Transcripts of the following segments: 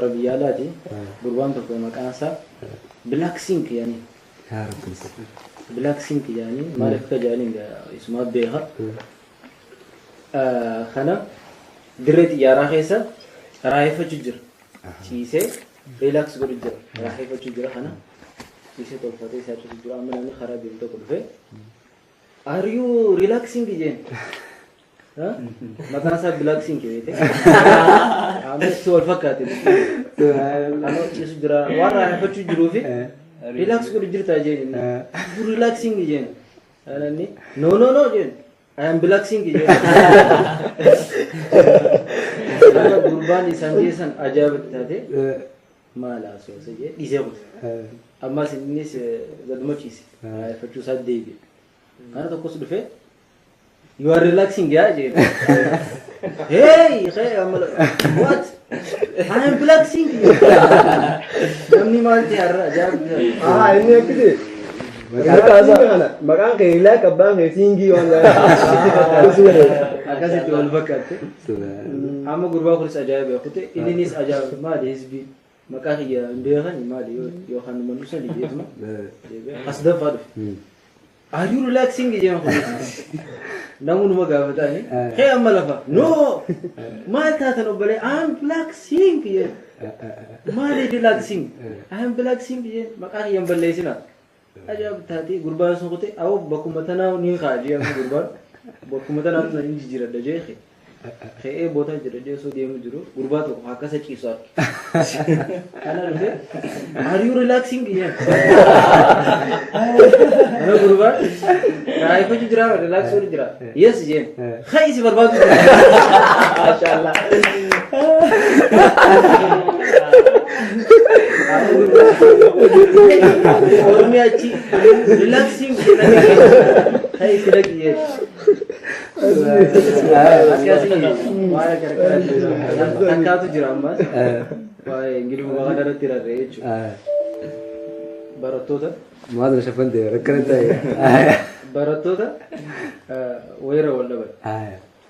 Warra biyya alaati. Gurbaan tokko maqaan isaa Black Sink yaani. Yaa Rabbi. Black Sink yaani maaliif akka jaaniin isumaa beeka. Kana dirree xiyyaaraa keessa raayeffachuu jira. Ciisee relax godhu jira. Raayeffachuu jira kana. Ciisee tolfatee isaa ciisu jira. Amma namni karaa deemu tokko dhufee, "Are you relaxing?" jeen. Maqaan isaa Black Sink beekte. Amma itti wal fakkaate. Amma ciisu jira. Waan raayeffachuu jiruu fi relax godhu jirta jeen inni. "You relaxing?" jeen. Inni, "No, no, no," jeen. "I am relaxing," jeen. Amma gurbaan isaan jeessan ajaa'ibatti taate, maal haasawsa jee dhiisee kute. Ammas innis gaduma ciise. Raayeffachuu isaa deebi'e. Kana tokkos dhufee, "You are relaxing yaa?" jeen. "Hey, hey, amma what? I am relaxing." Namni maal ta'e har'a ajaa'iba. Ah, inni akkasi. Maqaan maqaan kee ilaak abbaan kee siingii waan Akkasitti wal fakkaatte. Amma gurbaa kunis ajaa'iba kute, inninis ajaa'iba, maali hizbii maqaa kiyya hin beekan maali yookaan mannu sani jeetuma. As daffaa dhufe. "Are you relaxing?" jeen kunis. Namni gaafatani. "Hee, amma lafa. No! Maal taatan obbolee? I am relaxing," jeen. "Maali relaxing?" "I am relaxing," jeen. Maqaa kiyya hin balleessina. Ajaa'iba taatee gurbaan sun kute awwa bakkuma tanaa ni kaa jee, amma gurbaan bakkuma tanaa tun hin jijjiiradha jee ka'ee bootaa jira jee osoo deemu jiru gurbaa tokko akkasa ciisu arge. Kana dhufe, "Are you relaxing?" jeen. Kana gurbaan raayifachuu jira, relax godhu jira. "Yes," jeen. "Kai si barbaadu jira." Maashaallah. Ormi achi relaxing jedhanii kai si dhaqi jeen. Akkasii waan garagaraa takkaatu jira ammas. Waa'ee Ingiliffuma kana irratti rarra'ee jechuudha. Barattoota Maal na shafan ta'e rakkana ta'e. Barattoota wayira wal dhaban.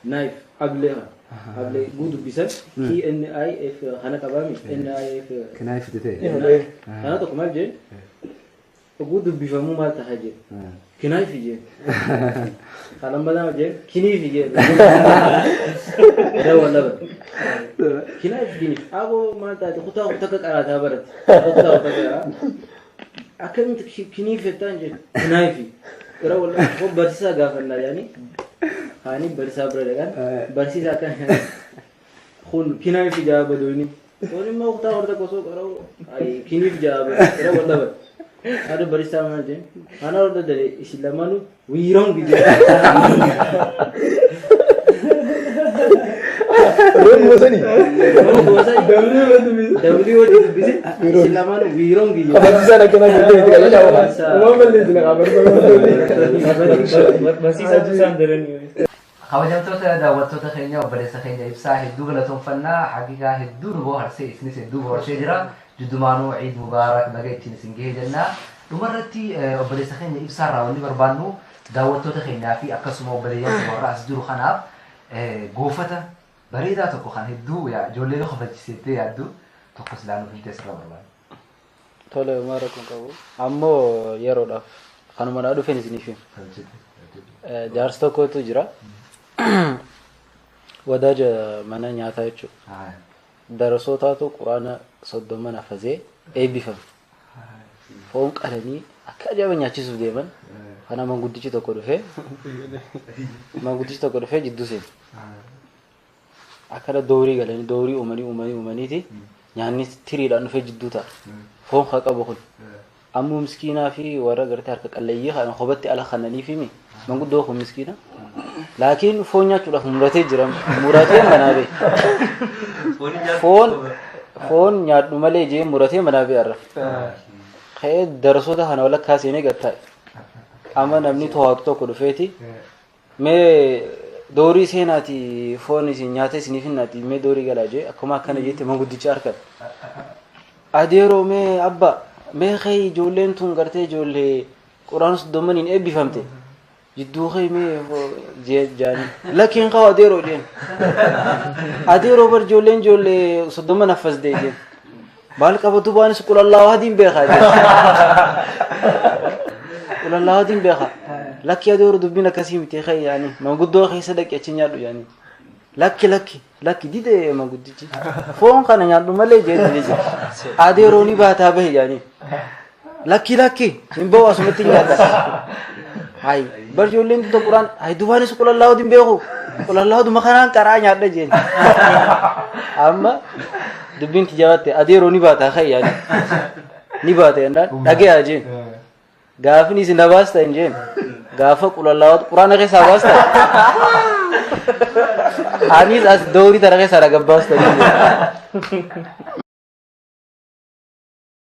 Knife ablee kana. Ablee guu dubbisan K N I F kana qabaami N I F. Knife ta'e. Kana tokko maal jeen? Oguu dubbifamuu maal ta'a jeen? Knife jeen. Kan lammataa jeen? Kiniif jeen. Irra wal dhaban. Knife, kiniif. Aboo maal taate, kutaa takka qaraataa baratte. Kutaa takka qaraa. Akkamitti kiniif jettaan jeen? Knife. Irra wal dhaban. Kun barsiisaa gaafannaa jaanii. Haani barsiisaa bira dhaqan. Barsiisaa kan kun knife jaa badooni. Kun immoo kutaa horta osoo qara'u kiniif jaa irra wal dhaban. Haadha barsiisaa maal jeen? Kana horda dale isin lamaanuu we wrong jee. Roon gosani. W wajji dubbise, isin lamaanuu we wrong jee. Barsiisaan akkanaa jettee itti qajeelcha. Uumaan balleessina qaba. Barsiisaatu isaan daranii. Kabajamtoota daawwattoota keenya, obboleessa keenya Ibsaa hedduu galatoonfannaa. Haqiqaa hedduu nu bohaarsee, isinis hedduu bohaarsee jira. Juddumaanuu Ciid Mubaarak, baga ittiin isin gahee jenna. Dhumarratti obboleessa keenya Ibsaa irraa wanni barbaannu daawwattoota keenyaa fi akkasuma obboleeyyan keenya warra as jiru kanaaf goofata bareedaa tokko kan hedduu ijoollee nu kofalchiisettee yaaddu tokko silaa nuuf himtee sirra barbaanna. Tole, homaa rakkoon qabu. Ammoo yeroodhaaf kanuma naa dhufeen isiniif hima. Jaarsi tokkotu jira. Wadaaja mana nyaataa jechuudha. Darasootaatu quraana 30 hafazee eebbifame. Foon qalanii akka ajaa'iba nyaachisuuf deeman. Kana manguddichi tokko dhufee jidduu seene. Akkana doorii galanii doorii uumanii uumanii uumaniiti nyaanni tiriidhaan dhufee jidduu ta'a. Foon haa qabu kun. Ammoo miskiinaa fi warra gartee harka qalleeyyii kana kophatti ala kananii fi manguddoo kun miskiina. Laakiin foon nyaachuudhaaf muratee jira. Muratee manaa ba'e. Foon nyaadhu malee jee muratee manaa ba'e har'a. Ka'ee darasoota kana walakkaa seenee gad taa'e. Amma namni to'atu tokko dhufeeti. "Mee doorii seenaati, foon isin nyaata isiniif hinnaati, mee doorii galaa," jee. Akkuma akkana jetti manguddicha harkan. "Adeeroo, mee abba, mee kee ijoolleen tun gartee ijoollee quraana 30n eebbifamte jidduu kee mee jee," jaanii. "Lakkiin qabu adeeroo," jeen. "Adeeroo, bar ijoolleen ijoollee 30 affasdee," jeen. Maal qabatu baanis qulallaa hadiin beekaa jee. Qulallaa hadiin beekaa. Lakki adeero dubbiin akkasii miti kai yaani manguddoo keessa dhaqi achi nyaadhu yaani. Lakki lakki lakki dide manguddichi. Foon kana nyaadhu malee jee dide jee. Adeeroo ni baataa bahe yaani. Lakki lakki hin bahu asumatti nyaadha. Hay bar ijoolleen tun quraan hay dubaanis qulallaa hadiin beeku. Qulallaa haduma kanaan qaraa nyaadha jeen. Amma dubbiin tijaabatte adeeroo ni baataa kai yaani. Ni baata jennaan dhagayaa jeen. Gaafni isin na baasta hin jeen. Gaafa qulallaa quraana keessaa baasta. Anis as doorii tana keessaa na gabbaasta.